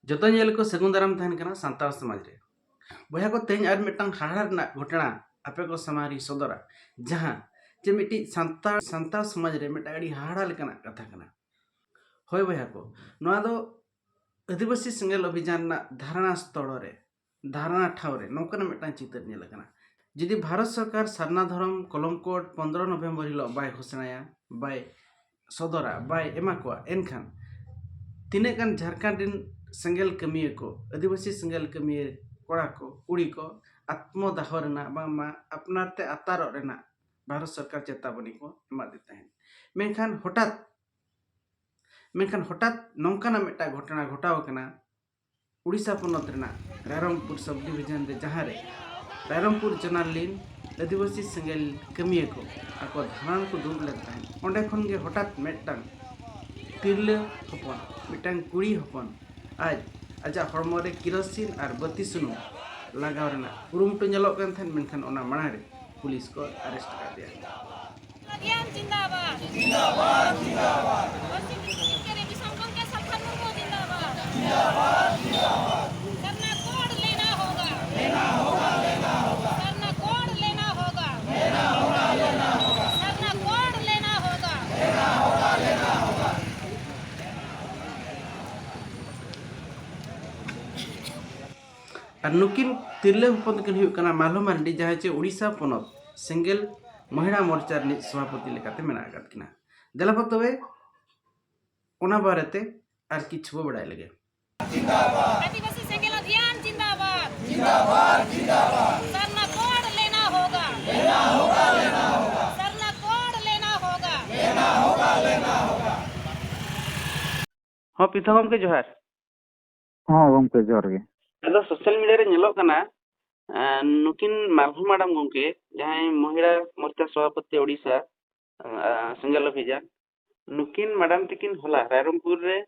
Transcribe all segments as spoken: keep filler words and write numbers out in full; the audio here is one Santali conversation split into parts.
ᱡᱚᱛᱚ ᱧᱮᱞ ᱠᱚ ᱥᱟᱹᱜᱩᱱ ᱫᱟᱨᱟᱢ ᱛᱟᱦᱮᱱ ᱠᱟᱱᱟ ᱥᱟᱱᱛᱟᱲ ᱥᱚᱢᱟᱡᱽ ᱨᱮ᱾ ᱵᱚᱭᱦᱟ ᱠᱚ, ᱛᱮᱦᱮᱧ ᱟᱨ ᱢᱤᱫᱴᱟᱝ ᱦᱟᱦᱟᱲᱟ ᱨᱮᱱᱟᱜ ᱜᱷᱚᱴᱚᱱᱟ ᱟᱯᱮ ᱠᱚ ᱥᱟᱢᱟᱝ ᱨᱤᱧ ᱥᱚᱫᱚᱨᱟ, ᱡᱟᱦᱟᱸ ᱡᱮ ᱢᱤᱫᱴᱤᱡ ᱥᱟᱱᱛᱟᱲ ᱥᱟᱱᱛᱟᱲ ᱥᱚᱢᱟᱡᱽ ᱨᱮ ᱢᱤᱫᱴᱟᱝ ᱟᱹᱰᱤ ᱦᱟᱦᱟᱲᱟ ᱞᱮᱠᱟᱱᱟᱜ ᱠᱟᱛᱷᱟ ᱠᱟᱱᱟ᱾ ᱦᱳᱭ ᱵᱚᱭᱦᱟ ᱠᱚ, ᱱᱚᱣᱟ ᱫᱚ ᱟᱹᱫᱤᱵᱟᱹᱥᱤ ᱥᱮᱸᱜᱮᱞ ᱚᱵᱷᱤᱡᱟᱱ ᱨᱮᱱᱟᱜ ᱫᱷᱟᱨᱱᱟ ᱥᱛᱷᱚᱞ ᱨᱮ, ᱫᱷᱟᱨᱱᱟ ᱴᱷᱟᱶ ᱨᱮ ᱱᱚᱝᱠᱟᱱᱟᱜ ᱢᱤᱫᱴᱟᱝ ᱪᱤᱛᱟᱹᱨ ᱧᱮᱞ ᱟᱠᱟᱱᱟ᱾ ᱡᱩᱫᱤ ᱵᱷᱟᱨᱚᱛ ᱥᱚᱨᱠᱟᱨ ᱥᱟᱨᱱᱟ ᱫᱷᱚᱨᱚᱢ ᱠᱚᱞᱚᱢ ᱠᱳᱰ ᱯᱚᱱᱫᱽᱨᱚ ᱱᱚᱵᱷᱮᱢᱵᱚᱨ ᱦᱤᱞᱳᱜ ᱵᱟᱭ ᱜᱷᱳᱥᱚᱱᱟᱭᱟ, ᱵᱟᱭ ᱥᱚᱫᱚᱨᱟ, ᱵᱟᱭ ᱮᱢᱟ ᱠᱚᱣᱟ, ᱮᱱᱠᱷᱟᱱ ᱛᱤᱱᱟᱹᱜ ᱜᱟᱱ ᱡᱷᱟᱲᱠᱷᱚᱸᱰ ᱨᱮᱱ ᱥᱮᱸᱜᱮᱞ ᱠᱟᱹᱢᱤᱭᱟᱹ ᱠᱚ, ᱟᱹᱫᱤᱵᱟᱹᱥᱤ ᱥᱮᱸᱜᱮᱞ ᱠᱟᱹᱢᱤᱭᱟᱹ ᱠᱚᱲᱟ ᱠᱚ, ᱠᱩᱲᱤ ᱠᱚ ᱟᱛᱢᱚ ᱫᱟᱦᱚ ᱨᱮᱱᱟᱜ, ᱵᱟᱝᱢᱟ ᱟᱯᱱᱟᱨ ᱛᱮ ᱟᱛᱟᱨᱚᱜ ᱨᱮᱱᱟᱜ ᱵᱷᱟᱨᱚᱛ ᱥᱚᱨᱠᱟᱨ ᱪᱮᱛᱟᱵᱚᱱᱤ ᱠᱚ ᱮᱢᱟᱫᱮ ᱛᱟᱦᱮᱸᱫ᱾ ᱢᱮᱱᱠᱷᱟᱱ ᱦᱚᱴᱟᱛ ᱢᱮᱱᱠᱷᱟᱱ ᱦᱚᱴᱟᱛ ᱱᱚᱝᱠᱟᱱᱟᱜ ᱢᱤᱫᱴᱟᱝ ᱜᱷᱚᱴᱚᱱᱟ ᱜᱷᱚᱴᱟᱣ ᱟᱠᱟᱱᱟ ᱩᱲᱤᱥᱥᱟ ᱯᱚᱱᱚᱛ ᱨᱮᱱᱟᱜ ᱨᱟᱭᱨᱚᱝᱯᱩᱨ ᱥᱟᱵ ᱰᱤᱵᱷᱤᱡᱚᱱ ᱨᱮ, ᱡᱟᱦᱟᱸ ᱨᱮ ᱨᱟᱭᱨᱚᱝᱯᱩᱨ ᱡᱚᱱᱟᱞᱤᱱ ᱟᱹᱫᱤᱵᱟᱹᱥᱤ ᱥᱮᱸᱜᱮᱞ ᱠᱟᱹᱢᱤᱭᱟᱹ ᱠᱚ ᱟᱠᱚ ᱫᱷᱟᱨᱱᱟ ᱨᱮᱠᱚ ᱫᱩᱲᱩᱵ ᱞᱮᱱ ᱛᱟᱦᱮᱸᱫ᱾ ᱚᱸᱰᱮ ᱠᱷᱚᱱ ᱜᱮ ᱦᱚᱴᱟᱛ ᱢᱤᱫᱴᱟᱝ ᱛᱤᱨᱞᱟᱹ ᱦᱚᱯᱚᱱ, ᱢᱤᱫᱴᱟᱝ ᱠᱩᱲᱤ ᱦᱚᱯᱚᱱ ᱟᱡ ᱟᱡᱟᱜ ᱦᱚᱲᱢᱚ ᱨᱮ ᱠᱮᱨᱳᱥᱤᱱ ᱟᱨ ᱵᱟᱹᱛᱤ ᱥᱩᱱᱩᱢ ᱞᱟᱜᱟᱣ ᱨᱮᱱᱟᱜ ᱠᱩᱨᱩᱢᱩᱴᱩ ᱧᱮᱞᱚᱜ ᱠᱟᱱ ᱛᱟᱦᱮᱸᱫ, ᱢᱮᱱᱠᱷᱟᱱ ᱚᱱᱟ ᱢᱟᱲᱟᱝ ᱨᱮ ᱯᱩᱞᱤᱥ ᱠᱚ ᱟᱨᱮᱥᱴ ᱟᱠᱟᱫᱮᱭᱟ᱾ ᱚᱵᱷᱤᱡᱟᱱ ᱡᱤᱱᱫᱟᱵᱟᱫ᱾ ᱡᱤᱱᱫᱟᱵᱟᱫ, ᱡᱤᱱᱫᱟᱵᱟᱫ᱾ ᱯᱚᱥᱪᱤᱢ ᱥᱤᱝᱵᱷᱩᱢ ᱠᱮ ᱨᱮ ᱵᱤᱥᱟᱢ ᱜᱚᱢᱠᱮ ᱥᱟᱞᱠᱷᱟᱱ ᱢᱩᱨᱢᱩ ᱡᱤᱱᱫᱟᱵᱟᱫ᱾ ᱡᱤᱱᱫᱟᱵᱟᱫ, ᱡᱤᱱᱫᱟᱵᱟᱫ᱾ ᱥᱟᱨᱱᱟ ᱠᱳᱰ ᱞᱮᱱᱟ ᱦᱳᱜᱟ᱾ ᱞᱮᱱᱟ ᱦᱳᱜᱟ, ᱞᱮᱱᱟ ᱦᱳᱜᱟ᱾ ᱥᱟᱨᱱᱟ ᱠᱳᱰ ᱞᱮᱱᱟ ᱦᱳᱜᱟ᱾ ᱞᱮᱱᱟ ᱦᱳᱜᱟ, ᱞᱮᱱᱟ ᱦᱳᱜᱟ᱾ ᱥᱟᱨᱱᱟ ᱠᱳᱰ ᱞᱮᱱᱟ ᱦᱳᱜᱟ᱾ ᱞᱮᱱᱟ ᱦᱳᱜᱟ, ᱞᱮᱱᱟ ᱦᱳᱜᱟ᱾ ᱟᱨ ᱱᱩᱠᱤᱱ ᱛᱤᱨᱞᱟᱹ ᱦᱚᱯᱚᱱ ᱫᱚᱠᱤᱱ ᱦᱩᱭᱩᱜ ᱠᱟᱱᱟ ᱢᱟᱞᱦᱚ ᱢᱟᱨᱰᱤ, ᱡᱟᱦᱟᱸᱭ ᱪᱮ ᱩᱲᱤᱥᱥᱟ ᱯᱚᱱᱚᱛ ᱥᱮᱸᱜᱮᱞ ᱢᱚᱦᱤᱞᱟ ᱢᱳᱨᱪᱟ ᱨᱤᱱᱤᱡ ᱥᱚᱵᱷᱟᱯᱚᱛᱤ ᱞᱮᱠᱟᱛᱮ ᱢᱮᱱᱟᱜ ᱟᱠᱟᱫ ᱠᱤᱱᱟ᱾ ᱫᱮᱞᱟ ᱵᱚ ᱛᱚᱵᱮ ᱚᱱᱟ ᱵᱟᱨᱮᱛᱮ ᱟᱨ ᱠᱤᱪᱷᱩ ᱵᱚ ᱵᱟᱲᱟᱭ ᱞᱮᱜᱮ᱾ ᱟᱹᱫᱤᱵᱟᱹᱥᱤ ᱥᱮᱸᱜᱮᱞ ᱚᱵᱷᱤᱭᱟᱱ ᱡᱤᱱᱫᱟᱵᱟᱫ᱾ ᱡᱤᱱᱫᱟᱵᱟᱫ, ᱡᱤᱱᱫᱟᱵᱟᱫ᱾ ᱥᱟᱨᱱᱟ ᱠᱳᱰ ᱞᱮᱱᱟ ᱦᱳᱜᱟ᱾ ᱞᱮᱱᱟ ᱦᱳᱜᱟ, ᱞᱮᱱᱟ ᱦᱳᱜᱟ᱾ ᱥᱟᱨᱱᱟ ᱠᱳᱰ ᱞᱮᱱᱟ ᱦᱳᱜᱟ᱾ ᱞᱮᱱᱟ ᱦᱳᱜᱟ, ᱞᱮᱱᱟ ᱦᱳᱜᱟ᱾ ᱦᱚᱸ, ᱯᱤᱛᱷᱚ ᱜᱚᱢᱠᱮ ᱡᱚᱦᱟᱨ᱾ ᱦᱚᱸ ᱜᱚᱢᱠᱮ, ᱡᱚᱦᱟᱨ ᱜᱮ᱾ ᱟᱫᱚ ᱥᱳᱥᱟᱞ ᱢᱤᱰᱤᱭᱟ ᱨᱮ ᱧᱮᱞᱚᱜ ᱠᱟᱱᱟ, ᱟᱸ, ᱱᱩᱠᱤᱱ ᱢᱟᱞᱦᱚ ᱢᱟᱰᱟᱢ ᱜᱚᱢᱠᱮ, ᱡᱟᱦᱟᱸᱭ ᱢᱚᱦᱤᱞᱟ ᱢᱳᱨᱪᱟ ᱥᱚᱵᱷᱟᱯᱚᱛᱤ ᱳᱰᱤᱥᱟ, ᱟᱸ, ᱥᱮᱸᱜᱮᱞ ᱚᱵᱷᱤᱡᱟᱱ, ᱱᱩᱠᱤᱱ ᱢᱟᱰᱟᱢ ᱛᱤᱠᱤᱱ ᱦᱚᱞᱟ ᱨᱟᱭᱨᱚᱝᱯᱩᱨ ᱨᱮ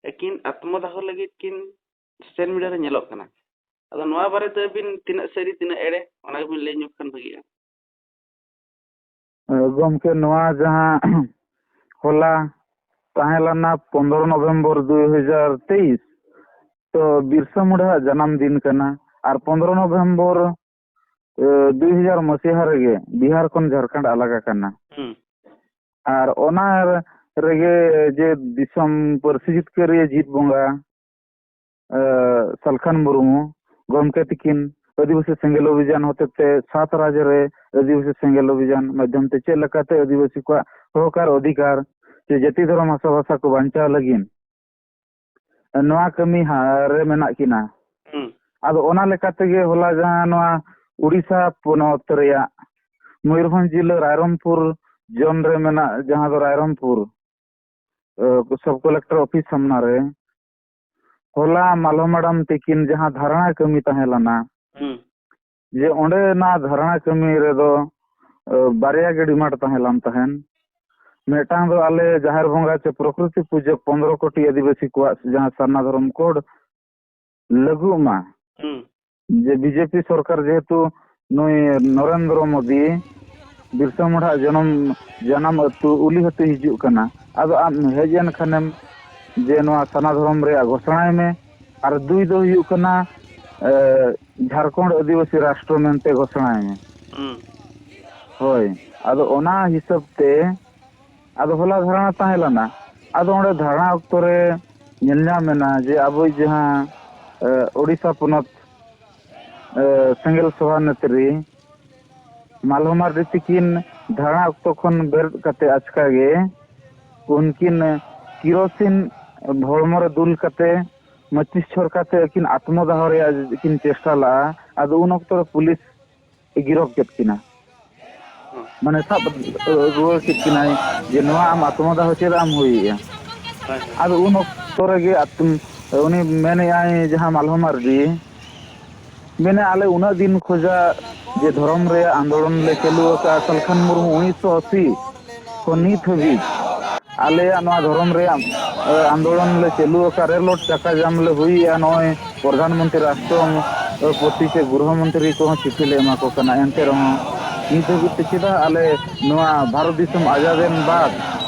ᱟᱹᱠᱤᱱ ᱟᱛᱢᱚ ᱫᱟᱦᱚ ᱞᱟᱹᱜᱤᱫ ᱠᱤᱱ ᱥᱳᱥᱟᱞ ᱢᱤᱰᱤᱭᱟ ᱨᱮ ᱧᱮᱞᱚᱜ ᱠᱟᱱᱟ᱾ ᱟᱫᱚ ᱱᱚᱣᱟ ᱵᱟᱨᱮᱛᱮ ᱟᱹᱵᱤᱱ ᱛᱤᱱᱟᱹᱜ ᱥᱟᱹᱨᱤ ᱛᱤᱱᱟᱹᱜ ᱮᱲᱮ, ᱚᱱᱟ ᱜᱮᱵᱤᱱ ᱞᱟᱹᱭ ᱧᱚᱜ ᱠᱷᱟᱱ ᱵᱷᱟᱹᱜᱤᱜᱼᱟ᱾ ᱜᱚᱢᱠᱮ, ᱱᱚᱣᱟ ᱡᱟᱦᱟᱸ ᱦᱚᱞᱟ ᱛᱟᱦᱮᱸ ᱞᱮᱱᱟ ᱯᱚᱱᱫᱽᱨᱚ ᱱᱚᱵᱷᱮᱢᱵᱚᱨ ᱫᱩ ᱦᱟᱡᱟᱨ ᱛᱮᱭᱤᱥ, ᱛᱚ ᱵᱤᱨᱥᱟ ᱢᱩᱱᱰᱟᱣᱟᱜ ᱡᱟᱱᱟᱢ ᱫᱤᱱ ᱠᱟᱱᱟ᱾ ᱟᱨ ᱯᱚᱱᱫᱽᱨᱚ ᱱᱚᱵᱷᱮᱢᱵᱚᱨ, ᱮ, ᱫᱩᱭ ᱦᱟᱡᱟᱨ ᱢᱟᱹᱥᱤᱦᱟ ᱨᱮᱜᱮ ᱵᱤᱦᱟᱨ ᱠᱷᱚᱱ ᱡᱷᱟᱲᱠᱷᱚᱸᱰ ᱟᱞᱟᱜ ᱟᱠᱟᱱᱟ᱾ ᱦᱩᱸ᱾ ᱟᱨ ᱚᱱᱟ ᱨᱮᱜᱮ ᱡᱮ ᱫᱤᱥᱚᱢ ᱯᱟᱹᱨᱥᱤ ᱡᱤᱛᱠᱟᱹᱨᱤᱭᱟᱹ ᱡᱤᱛ ᱵᱚᱸᱜᱟ, ᱮ, ᱥᱟᱞᱠᱷᱟᱱ ᱢᱩᱨᱢᱩ ᱜᱚᱢᱠᱮ ᱛᱤᱠᱤᱱ ᱟᱹᱫᱤᱵᱟᱹᱥᱤ ᱥᱮᱸᱜᱮᱞ ᱚᱵᱷᱤᱡᱟᱱ ᱦᱚᱛᱮᱛᱮ ᱥᱟᱛ ᱨᱟᱡᱽ ᱨᱮ ᱟᱹᱫᱤᱵᱟᱹᱥᱤ ᱥᱮᱸᱜᱮᱞ ᱚᱵᱷᱤᱡᱟᱱ ᱢᱟᱫᱽᱫᱷᱚᱢ ᱛᱮ ᱪᱮᱫ ᱞᱮᱠᱟᱛᱮ ᱟᱹᱫᱤᱵᱟᱹᱥᱤ ᱠᱚᱣᱟᱜ ᱦᱚᱠ ᱟᱨ ᱚᱫᱷᱤᱠᱟᱨ ᱪᱮ ᱡᱟᱹᱛᱤ ᱫᱷᱚᱨᱚᱢ ᱦᱟᱥᱟ ᱵᱷᱟᱥᱟ ᱠᱚ ᱵᱟᱧᱪᱟᱣ ᱞᱟᱹᱜᱤᱫ ᱱᱚᱣᱟ ᱠᱟᱹᱢᱤ ᱦᱟ-, ᱨᱮ ᱢᱮᱱᱟᱜ ᱠᱤᱱᱟ᱾ ᱦᱩᱸ᱾ ᱟᱫᱚ ᱚᱱᱟ ᱞᱮᱠᱟ ᱛᱮᱜᱮ ᱦᱚᱞᱟ ᱡᱟᱦᱟᱸ ᱱᱚᱣᱟ ᱩᱲᱤᱥᱥᱟ ᱯᱚᱱᱚᱛ ᱨᱮᱭᱟᱜ ᱢᱚᱭᱩᱨᱵᱷᱚᱸᱡᱽ ᱡᱤᱞᱟᱹ ᱨᱟᱭᱨᱚᱝᱯᱩᱨ ᱡᱳᱱ ᱨᱮ ᱢᱮᱱᱟᱜ, ᱡᱟᱦᱟᱸ ᱫᱚ ᱨᱟᱭᱨᱚᱝᱯᱩᱨ, ᱮ, ᱥᱟᱵ ᱠᱚᱞᱮᱠᱴᱚᱨ ᱚᱯᱷᱤᱥ ᱥᱟᱢᱱᱟ ᱨᱮ ᱦᱚᱞᱟ ᱢᱟᱞᱚ ᱢᱟᱰᱟᱢ ᱛᱤᱠᱤᱱ ᱡᱟᱦᱟᱸ ᱫᱷᱟᱨᱱᱟ ᱠᱟᱹᱢᱤ ᱛᱟᱦᱮᱸ ᱞᱮᱱᱟ, ᱦᱩᱸ᱾ ᱡᱮ ᱚᱸᱰᱮᱱᱟᱜ ᱫᱷᱟᱨᱱᱟ ᱠᱟᱹᱢᱤ ᱨᱮᱫᱚ, ᱮ, ᱵᱟᱨᱭᱟ ᱜᱮ ᱰᱤᱢᱟᱱᱰ ᱛᱟᱦᱮᱸ ᱞᱮᱱ ᱛᱟᱦᱮᱸᱱ᱾ ᱢᱤᱫᱴᱟᱝ ᱫᱚ ᱟᱞᱮ ᱡᱟᱦᱮᱨ ᱵᱚᱸᱜᱟ ᱪᱮ ᱯᱨᱚᱠᱨᱤᱛᱤ ᱯᱩᱡᱟᱹ ᱯᱚᱱᱫᱽᱨᱚ ᱠᱳᱴᱤ ᱟᱹᱫᱤᱵᱟᱹᱥᱤ ᱠᱚᱣᱟᱜ ᱡᱟᱦᱟᱸ ᱥᱟᱨᱱᱟ ᱫᱷᱚᱨᱚᱢ ᱠᱳᱰ ᱞᱟᱹᱜᱩᱜ ᱢᱟ᱾ ᱦᱩᱸ᱾ ᱡᱮ ᱵᱤᱡᱮᱯᱤ ᱥᱚᱨᱠᱟᱨ ᱡᱮᱦᱮᱛᱩ ᱱᱩᱭ ᱱᱚᱨᱮᱱᱫᱨᱚ ᱢᱳᱫᱤ ᱵᱤᱨᱥᱟ ᱢᱩᱱᱰᱟᱣᱟᱜ ᱡᱚᱱᱚᱢ, ᱡᱟᱱᱟᱢ ᱟᱹᱛᱩ ᱩᱞᱤ ᱦᱟᱹᱛᱩ ᱦᱤᱡᱩᱜ ᱠᱟᱱᱟ, ᱟᱫᱚ ᱟᱢ ᱦᱮᱡ ᱮᱱ ᱠᱷᱟᱱᱮᱢ ᱡᱮ ᱱᱚᱣᱟ ᱥᱟᱨᱱᱟ ᱫᱷᱚᱨᱚᱢ ᱨᱮᱭᱟᱜ ᱜᱷᱳᱥᱚᱬᱟᱭ ᱢᱮ, ᱟᱨ ᱫᱩᱭ ᱫᱚ ᱦᱩᱭᱩᱜ ᱠᱟᱱᱟ, ᱮ, ᱡᱷᱟᱲᱠᱷᱚᱸᱰ ᱟᱹᱫᱤᱵᱟᱹᱥᱤ ᱨᱟᱥᱴᱨᱚ ᱢᱮᱱᱛᱮ ᱜᱷᱳᱥᱚᱬᱟᱭ ᱢᱮ᱾ ᱦᱩᱸ᱾ ᱦᱳᱭ, ᱟᱫᱚ ᱚᱱᱟ ᱦᱤᱥᱟᱹᱵ ᱛᱮ ᱟᱫᱚ ᱦᱚᱞᱟ ᱫᱷᱟᱨᱱᱟ ᱛᱟᱦᱮᱸ ᱞᱮᱱᱟ᱾ ᱟᱫᱚ ᱚᱸᱰᱮ ᱫᱷᱟᱨᱱᱟ ᱚᱠᱛᱚ ᱨᱮ ᱧᱮᱞ ᱧᱟᱢ ᱮᱱᱟ ᱡᱮ ᱟᱵᱚᱭᱤᱡ ᱡᱟᱦᱟᱸ, ᱮ, ᱳᱰᱤᱥᱟ ᱯᱚᱱᱚᱛ, ᱮ, ᱥᱮᱸᱜᱮᱞ ᱥᱚᱵᱷᱟ ᱱᱮᱛᱨᱤ ᱢᱟᱞᱦᱚ ᱢᱟᱨᱰᱤ ᱛᱤᱠᱤᱱ ᱫᱷᱟᱨᱱᱟ ᱚᱠᱛᱚ ᱠᱷᱚᱱ ᱵᱮᱨᱮᱫ ᱠᱟᱛᱮ ᱟᱪᱠᱟ ᱜᱮ ᱩᱱᱠᱤᱱ ᱠᱤᱨᱳᱥᱤᱱ ᱦᱚᱲᱢᱚ ᱨᱮ ᱫᱩᱞ ᱠᱟᱛᱮ ᱢᱟᱹᱪᱤᱥ ᱪᱷᱚᱨ ᱠᱟᱛᱮ ᱟᱹᱠᱤᱱ ᱟᱛᱢᱚ ᱫᱟᱦᱚ ᱨᱮᱭᱟᱜ ᱠᱤᱱ ᱪᱮᱥᱴᱟ ᱞᱟᱜᱼᱟ᱾ ᱟᱫᱚ ᱩᱱ ᱚᱠᱛᱚ ᱨᱮ ᱯᱩᱞᱤᱥ ᱜᱤᱨᱚᱯ ᱠᱮᱫ ᱠᱤᱱᱟ᱾ ᱦᱩᱸ᱾ ᱢᱟᱱᱮ ᱥᱟᱵ ᱨᱩᱣᱟᱹᱲ ᱠᱮᱫ ᱠᱤᱱᱟᱭ ᱡᱮ ᱱᱚᱣᱟ ᱟᱢ ᱟᱛᱢᱚ ᱫᱟᱦᱚ ᱪᱮᱫᱟᱜ ᱮᱢ ᱦᱩᱭᱮᱜᱼᱟ? ᱦᱳᱭ, ᱦᱳᱭ᱾ ᱟᱫᱚ ᱩᱱ ᱚᱠᱛᱚ ᱨᱮᱜᱮ ᱟᱛ-, ᱩᱱᱤ ᱢᱮᱱᱮᱜᱼᱟᱭ ᱡᱟᱦᱟᱸ ᱢᱟᱞᱦᱚ ᱢᱟᱨᱰᱤ, ᱢᱮᱱᱮ ᱟᱞᱮ ᱩᱱᱟᱹᱜ ᱫᱤᱱ ᱠᱷᱚᱡᱟᱜ ᱡᱮ ᱫᱷᱚᱨᱚᱢ ᱨᱮᱭᱟᱜ ᱟᱱᱫᱳᱞᱚᱱ ᱞᱮ ᱪᱟᱹᱞᱩ ᱟᱠᱟᱫᱼᱟ, ᱥᱟᱞᱠᱷᱟᱱ ᱢᱩᱨᱢᱩ ᱩᱱᱤᱥᱥᱚ ᱟᱥᱤ ᱠᱷᱚᱱ ᱱᱤᱛ ᱦᱟᱹᱵᱤᱡ ᱟᱞᱮᱭᱟᱜ ᱱᱚᱣᱟ ᱫᱷᱚᱨᱚᱢ ᱨᱮᱭᱟᱜ, ᱮ, ᱟᱱᱫᱳᱞᱚᱱ ᱞᱮ ᱪᱟᱹᱞᱩ ᱟᱠᱟᱫ, ᱨᱮᱞ ᱨᱳᱰ ᱪᱟᱠᱟ ᱡᱟᱢ ᱞᱮ ᱦᱩᱭᱮᱜᱼᱟ, ᱱᱚᱜᱼᱚᱭ ᱯᱨᱚᱫᱷᱟᱱ ᱢᱚᱱᱛᱨᱤ ᱨᱟᱥᱴᱨᱚᱯᱚᱛᱤ ᱥᱮ ᱜᱨᱚᱦᱚ ᱢᱚᱱᱛᱨᱤ ᱠᱚᱦᱚᱸ ᱪᱤᱴᱷᱤ ᱞᱮ ᱮᱢᱟ ᱠᱚ ᱠᱟᱱᱟ, ᱮᱱᱛᱮ ᱨᱮᱦᱚᱸ ᱱᱤᱛ ᱦᱟᱹᱵᱤᱡ ᱛᱮ ᱪᱮᱫᱟᱜ ᱟᱞᱮ ᱱᱚᱣᱟ ᱵᱷᱟᱨᱚᱛ ᱫᱤᱥᱚᱢ ᱟᱡᱟᱫ ᱮᱱ ᱵᱟᱫ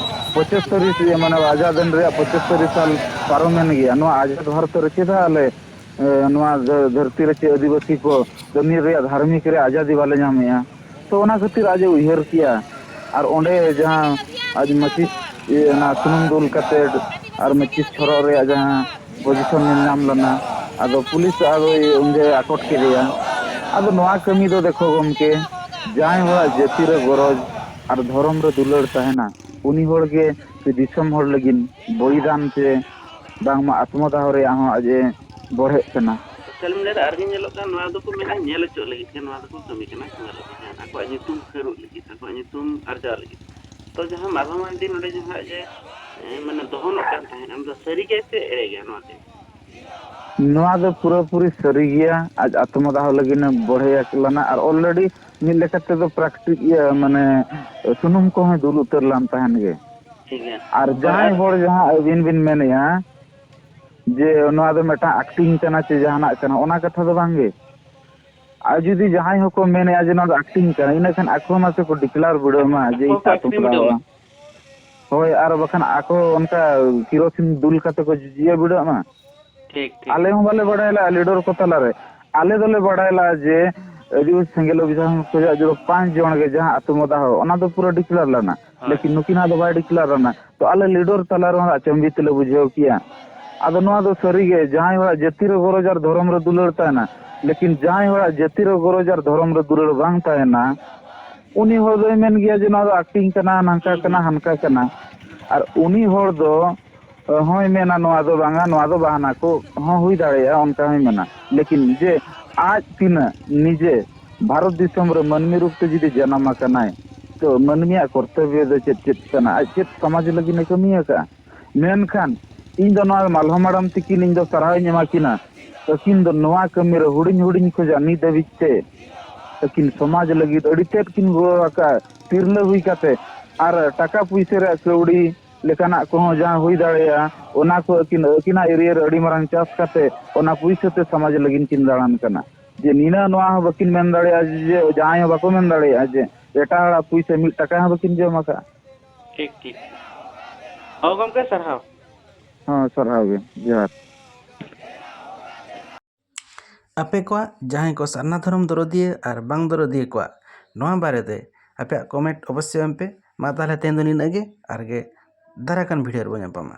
ᱯᱚᱸᱪᱟᱛᱛᱳᱨ ᱤᱥᱣᱤ, ᱢᱟᱱᱮ ᱟᱡᱟᱫ ᱮᱱ ᱨᱮᱭᱟᱜ ᱯᱚᱸᱪᱟᱛᱛᱳᱨ ᱥᱟᱞ ᱯᱟᱨᱚᱢᱮᱱ ᱜᱮᱭᱟ᱾ ᱱᱚᱣᱟ ᱟᱡᱟᱫ ᱵᱷᱟᱨᱚᱛ ᱨᱮ ᱪᱮᱫᱟᱜ ᱟᱞᱮ, ᱮ, ᱱᱚᱣᱟ ᱫᱷᱟᱹ-, ᱫᱷᱟᱹᱨᱛᱤ ᱨᱮ ᱪᱮᱫ ᱟᱹᱫᱤᱵᱟᱹᱥᱤ ᱠᱚ ᱠᱟᱹᱢᱤ ᱨᱮᱭᱟᱜ ᱫᱷᱟᱨᱢᱤᱠ ᱨᱮᱭᱟᱜ ᱟᱡᱟᱫᱤ ᱵᱟᱞᱮ ᱧᱟᱢᱮᱜᱼᱟ? ᱛᱚ, ᱚᱱᱟ ᱠᱷᱟᱹᱛᱤᱨ ᱟᱡ ᱮ ᱩᱭᱦᱟᱹᱨ ᱠᱮᱜᱼᱟ᱾ ᱟᱨ ᱚᱸᱰᱮ ᱡᱟᱦᱟᱸ ᱟᱡ ᱢᱟᱹᱪᱤᱥ, ᱤᱭᱟᱹ, ᱚᱱᱟ ᱥᱩᱱᱩᱢ ᱫᱩᱞ ᱠᱟᱛᱮ ᱟᱨ ᱢᱟᱹᱪᱤᱥ ᱪᱷᱚᱨᱚᱜ ᱨᱮᱭᱟᱜ ᱡᱟᱦᱟᱸ position ᱧᱮᱞ ᱧᱟᱢ ᱞᱮᱱᱟ, ᱟᱫᱚ ᱯᱩᱞᱤᱥ ᱟᱫᱚᱭ ᱩᱱᱤ ᱫᱚᱭ ᱟᱠᱚᱴ ᱠᱮᱫᱮᱭᱟ᱾ ᱟᱫᱚ ᱱᱚᱣᱟ ᱠᱟᱹᱢᱤ ᱫᱚ ᱫᱮᱠᱷᱚ ᱜᱚᱢᱠᱮ, ᱡᱟᱦᱟᱸᱭ ᱦᱚᱲᱟᱜ ᱡᱟᱹᱛᱤ ᱨᱮ ᱜᱚᱨᱚᱡᱽ ᱟᱨ ᱫᱷᱚᱨᱚᱢ ᱨᱮ ᱫᱩᱞᱟᱹᱲ ᱛᱟᱦᱮᱱᱟ, ᱩᱱᱤ ᱦᱚᱲ ᱜᱮ ᱥᱮ ᱫᱤᱥᱚᱢ ᱦᱚᱲ ᱞᱟᱹᱜᱤᱫ ᱵᱚᱞᱤᱫᱟᱱ ᱥᱮ ᱵᱟᱝᱢᱟ ᱟᱛᱢᱚᱫᱟᱦᱚ ᱨᱮᱭᱟᱜ ᱦᱚᱸ ᱟᱡ ᱮ ᱵᱚᱲᱦᱮᱜ ᱠᱟᱱᱟ᱾ ᱥᱳᱥᱟᱞ ᱢᱤᱰᱤᱭᱟ ᱨᱮ ᱟᱨᱜᱮ ᱧᱮᱞᱚᱜ ᱠᱟᱱᱟ, ᱱᱚᱣᱟ ᱫᱚᱠᱚ ᱢᱮᱱᱟ ᱧᱮᱞ ᱦᱚᱪᱚᱜ ᱞᱟᱹᱜᱤᱫ ᱜᱮ ᱱᱚᱣᱟ ᱫᱚᱠᱚ ᱠᱟᱹᱢᱤ ᱠᱟᱱᱟ, ᱧᱮᱞ ᱦᱚᱪᱚ ᱡᱟᱦᱟᱸ ᱟᱠᱚᱣᱟᱜ ᱧᱩᱛᱩᱢ ᱠᱷᱟᱹᱲᱚᱜ ᱞᱟᱹᱜᱤᱫ, ᱟᱠᱚᱣᱟᱜ ᱧᱩᱛᱩᱢ ᱟᱨᱡᱟᱣ ᱞᱟᱹᱜᱤᱫ᱾ ᱛᱚ ᱡᱟᱦᱟᱸ ᱢᱟᱞᱦᱟ ᱢᱟᱱᱰᱤ ᱱᱚᱰᱮ ᱡᱟᱦᱟᱸ ᱡᱮ, ᱮ, ᱢᱟᱱᱮ ᱫᱚᱦᱚᱱᱚᱜ ᱠᱟᱱ ᱛᱟᱦᱮᱸᱫ, ᱚᱱᱟ ᱫᱚ ᱥᱟᱹᱨᱤ ᱜᱮ ᱥᱮ ᱮᱲᱮ ᱜᱮᱭᱟ ᱱᱚᱣᱟ ᱛᱮ? ᱱᱚᱣᱟ ᱫᱚ ᱯᱩᱨᱟᱹᱯᱩᱨᱤ ᱥᱟᱹᱨᱤ ᱜᱮᱭᱟ᱾ ᱟᱡ ᱟᱛᱢᱚᱫᱟᱦᱚ ᱞᱟᱹᱜᱤᱫ ᱮ ᱵᱚᱲᱦᱮ ᱞᱮᱱᱟ ᱟᱨ already ᱢᱤᱫ ᱞᱮᱠᱟ ᱛᱮᱫᱚ practice, ᱤᱭᱟᱹ, ᱢᱟᱱᱮ ᱥᱩᱱᱩᱢ ᱠᱚᱦᱚᱸ ᱫᱩᱞ ᱩᱛᱟᱹᱨ ᱞᱮᱱ ᱛᱟᱦᱮᱱ ᱜᱮ᱾ ᱴᱷᱤᱠ ᱜᱮᱭᱟ᱾ ᱟᱨ ᱦᱳᱭ, ᱡᱟᱦᱟᱸᱭ ᱟᱨ ᱦᱚᱲ ᱡᱟᱦᱟᱸ ᱟᱹᱵᱤᱱ ᱵᱤᱱ ᱢᱮᱱᱮᱜᱼᱟ ᱡᱮ ᱱᱚᱣᱟ ᱫᱚ ᱢᱤᱫᱴᱟᱝ acting ᱠᱟᱱᱟ ᱪᱮ ᱡᱟᱦᱟᱱᱟᱜ ᱠᱟᱱᱟ, ᱚᱱᱟ ᱠᱟᱛᱷᱟ ᱫᱚ ᱵᱟᱝ ᱜᱮ᱾ ᱟᱨ ᱡᱩᱫᱤ ᱡᱟᱦᱟᱸᱭ ᱦᱚᱸᱠᱚ ᱢᱮᱱᱮᱜᱼᱟ ᱡᱮ ᱱᱚᱣᱟ ᱫᱚ acting ᱠᱟᱱᱟ, ᱤᱱᱟᱹ ᱠᱷᱟᱱ ᱟᱠᱚ ᱢᱟᱥᱮ ᱠᱚ declare ᱵᱤᱰᱟᱹᱣ ᱢᱟ ᱡᱮ ᱟᱠᱚ ᱤᱧ ᱠᱚ ᱟᱛᱢᱚᱫᱟᱦᱚ᱾ ᱦᱳᱭ, ᱟᱨ ᱵᱟᱠᱷᱟᱱ ᱟᱠᱚ ᱚᱱᱠᱟ ᱠᱮᱨᱳᱥᱤᱱ ᱫᱩᱞ ᱠᱟᱛᱮ ᱠᱚ ᱡᱤᱭᱟᱹ ᱵᱤᱰᱟᱹᱜ ᱢᱟ᱾ ᱴᱷᱤᱠ, ᱴᱷᱤᱠ᱾ ᱟᱞᱮ ᱦᱚᱸ ᱵᱟᱞᱮ ᱵᱟᱲᱟᱭ ᱞᱮᱜᱼᱟ leader ᱠᱚ ᱛᱟᱞᱟᱨᱮ᱾ ᱟᱞᱮ ᱫᱚᱞᱮ ᱵᱟᱲᱟᱭ ᱞᱮᱜᱼᱟ ᱡᱮ ᱟᱹᱫᱤᱵᱟᱹᱥᱤ ᱥᱮᱸᱜᱮᱞ ᱚᱵᱷᱤᱡᱟᱱ ᱠᱷᱚᱱᱟᱜ ᱡᱩᱫᱤ ᱯᱟᱸᱪ ᱡᱚᱱ ᱜᱮ ᱡᱟᱦᱟᱸ ᱟᱛᱢᱚᱫᱟᱦᱚ, ᱚᱱᱟ ᱫᱚ ᱯᱩᱨᱟᱹ declare ᱞᱮᱱᱟ᱾ ᱦᱳᱭ᱾ ᱞᱮᱠᱤᱱ ᱱᱩᱠᱤᱱᱟᱜ ᱫᱚ ᱵᱟᱭ declare ᱞᱮᱱᱟ᱾ ᱛᱚ ᱟᱞᱮ leader ᱛᱟᱞᱟ ᱨᱮᱦᱚᱸ ᱟᱪᱚᱢᱵᱤᱛ ᱞᱮ ᱵᱩᱡᱷᱟᱹᱣ ᱠᱮᱜᱼᱟ᱾ ᱟᱫᱚ ᱱᱚᱣᱟ ᱫᱚ ᱥᱟᱹᱨᱤ ᱜᱮ, ᱡᱟᱦᱟᱸᱭ ᱦᱚᱲᱟᱜ ᱡᱟᱹᱛᱤ ᱨᱮ ᱜᱚᱨᱚᱡᱽ ᱟᱨ ᱫᱷᱚᱨᱚᱢ ᱨᱮ ᱫᱩᱞᱟᱹᱲ ᱛᱟᱦᱮᱱᱟ, ᱞᱮᱠᱤᱱ ᱡᱟᱦᱟᱸᱭ ᱦᱚᱲᱟᱜ ᱡᱟᱹᱛᱤ ᱨᱮ ᱜᱚᱨᱚᱡᱽ ᱟᱨ ᱫᱷᱚᱨᱚᱢ ᱨᱮ ᱫᱩᱞᱟᱹᱲ ᱵᱟᱝ ᱛᱟᱦᱮᱱᱟ, ᱩᱱᱤ ᱦᱚᱲ ᱫᱚᱭ ᱢᱮᱱ ᱜᱮᱭᱟ ᱡᱮ ᱱᱚᱣᱟ ᱫᱚ acting ᱠᱟᱱᱟ, ᱱᱟᱝᱠᱟ ᱦᱩᱸ, ᱠᱟᱱᱟ, ᱦᱩᱸ᱾ ᱦᱟᱱᱠᱟ ᱠᱟᱱᱟ᱾ ᱟᱨ ᱩᱱᱤ ᱦᱚᱲ ᱫᱚ ᱦᱚᱸᱭ ᱢᱮᱱᱟ ᱱᱚᱣᱟ ᱫᱚ ᱵᱟᱝᱟ, ᱱᱚᱣᱟ ᱫᱚ ᱵᱟᱦᱱᱟ ᱠᱚ ᱦᱚᱸ ᱦᱩᱭ ᱫᱟᱲᱮᱭᱟᱜᱼᱟ, ᱚᱱᱠᱟ ᱦᱚᱸᱭ ᱢᱮᱱᱟ᱾ ᱞᱮᱠᱤᱱ ᱡᱮ ᱟᱡ ᱛᱤᱱᱟᱹᱜ ᱱᱤᱡᱮ ᱵᱷᱟᱨᱚᱛ ᱫᱤᱥᱚᱢ ᱨᱮ ᱢᱟᱹᱱᱢᱤ ᱨᱩᱯ ᱛᱮ ᱡᱩᱫᱤ ᱡᱟᱱᱟᱢ ᱟᱠᱟᱱᱟᱭ, ᱛᱚ ᱢᱟᱹᱱᱢᱤᱭᱟᱜ ᱠᱚᱨᱛᱚᱵᱵᱚ ᱫᱚ ᱪᱮᱫ ᱪᱮᱫ ᱠᱟᱱᱟ? ᱟᱡ ᱪᱮᱫ ᱥᱚᱢᱟᱡᱽ ᱞᱟᱹᱜᱤᱫ ᱮ ᱠᱟᱹᱢᱤ ᱟᱠᱟᱫᱼᱟ? ᱢᱮᱱᱠᱷᱟᱱ ᱤᱧ ᱫᱚ ᱱᱚᱣᱟ ᱢᱟᱞᱦᱚ ᱢᱟᱲᱟᱢ ᱛᱤᱠᱤᱱ ᱤᱧ ᱫᱚ ᱥᱟᱨᱦᱟᱣ ᱤᱧ ᱮᱢᱟ ᱠᱤᱱᱟ᱾ ᱟᱹᱠᱤᱱ ᱫᱚ ᱱᱚᱣᱟ ᱠᱟᱹᱢᱤ ᱨᱮ ᱦᱩᱰᱤᱧ ᱦᱩᱰᱤᱧ ᱠᱷᱚᱱᱟᱜ ᱱᱤᱛ ᱫᱷᱟᱹᱵᱤᱡ ᱛᱮ ᱟᱹᱠᱤᱱ ᱥᱚᱢᱟᱡᱽ ᱞᱟᱹᱜᱤᱫ ᱟᱹᱰᱤ ᱛᱮᱫ ᱠᱤᱱ ᱜᱚᱲᱚ ᱟᱠᱟᱫᱼᱟ᱾ ᱛᱤᱨᱞᱟᱹ ᱦᱩᱭ ᱠᱟᱛᱮ ᱟᱨ ᱴᱟᱠᱟ ᱯᱩᱭᱥᱟᱹ ᱨᱮᱭᱟᱜ ᱠᱟᱹᱣᱰᱤ ᱞᱮᱠᱟᱱᱟᱜ ᱠᱚᱦᱚᱸ ᱡᱟᱦᱟᱸ ᱦᱩᱭ ᱫᱟᱲᱮᱭᱟᱜᱼᱟ, ᱚᱱᱟ ᱠᱚ ᱟᱹᱠᱤᱱ, ᱟᱹᱠᱤᱱᱟᱜ area ᱨᱮ ᱟᱹᱰᱤ ᱢᱟᱨᱟᱝ ᱪᱟᱥ ᱠᱟᱛᱮ ᱚᱱᱟ ᱯᱩᱭᱥᱟᱹ ᱛᱮ ᱥᱚᱢᱟᱡᱽ ᱞᱟᱹᱜᱤᱫ ᱠᱤᱱ ᱫᱟᱬᱟᱱ ᱠᱟᱱᱟ᱾ ᱡᱮ ᱱᱤᱱᱟᱹᱜ ᱱᱚᱣᱟ ᱦᱚᱸ ᱵᱟᱹᱠᱤᱱ ᱢᱮᱱ ᱫᱟᱲᱮᱭᱟᱜᱼᱟ, ᱡᱮ ᱡᱟᱦᱟᱸᱭ ᱦᱚᱸ ᱵᱟᱠᱚ ᱢᱮᱱ ᱫᱟᱲᱮᱭᱟᱜᱼᱟ ᱡᱮ ᱮᱴᱟᱜ ᱦᱚᱲᱟᱜ ᱯᱩᱭᱥᱟᱹ ᱢᱤᱫ ᱴᱟᱠᱟ ᱦᱚᱸ ᱵᱟᱹᱠᱤᱱ ᱡᱚᱢ ᱟᱠᱟᱫᱼᱟ᱾ ᱴᱷᱤᱠ, ᱴᱷᱤᱠ᱾ ᱦᱚᱸ ᱜᱚᱢᱠᱮ, ᱥᱟᱨᱦᱟᱣ᱾ ᱦᱚᱸ, ᱥᱟᱨᱦᱟᱣ ᱜᱮ᱾ ᱡᱚᱦᱟᱨ᱾ ᱟᱯᱮ ᱠᱚᱣᱟᱜ ᱡᱟᱦᱟᱸᱭ ᱠᱚ ᱥᱟᱨᱱᱟ ᱫᱷᱚᱨᱚᱢ ᱫᱚᱨᱚᱫᱤᱭᱟᱹ ᱟᱨ ᱵᱟᱝ ᱫᱚᱨᱚᱫᱤᱭᱟᱹ ᱠᱚᱣᱟᱜ ᱱᱚᱣᱟ ᱵᱟᱨᱮᱛᱮ ᱟᱯᱮᱭᱟᱜ ᱠᱚᱢᱮᱱᱴ ᱚᱵᱚᱥᱥᱳᱭ ᱮᱢ ᱯᱮ᱾ ᱢᱟ ᱛᱟᱦᱚᱞᱮ ᱛᱮᱦᱮᱧ ᱫᱚ ᱱᱤᱱᱟᱹᱜ ᱜᱮ, ᱟᱨ ᱜᱮ ᱫᱟᱨᱟᱭ ᱠᱟᱱ ᱵᱷᱤᱰᱤᱭᱳ ᱨᱮᱵᱚᱱ ᱧᱟᱯᱟᱢᱟ᱾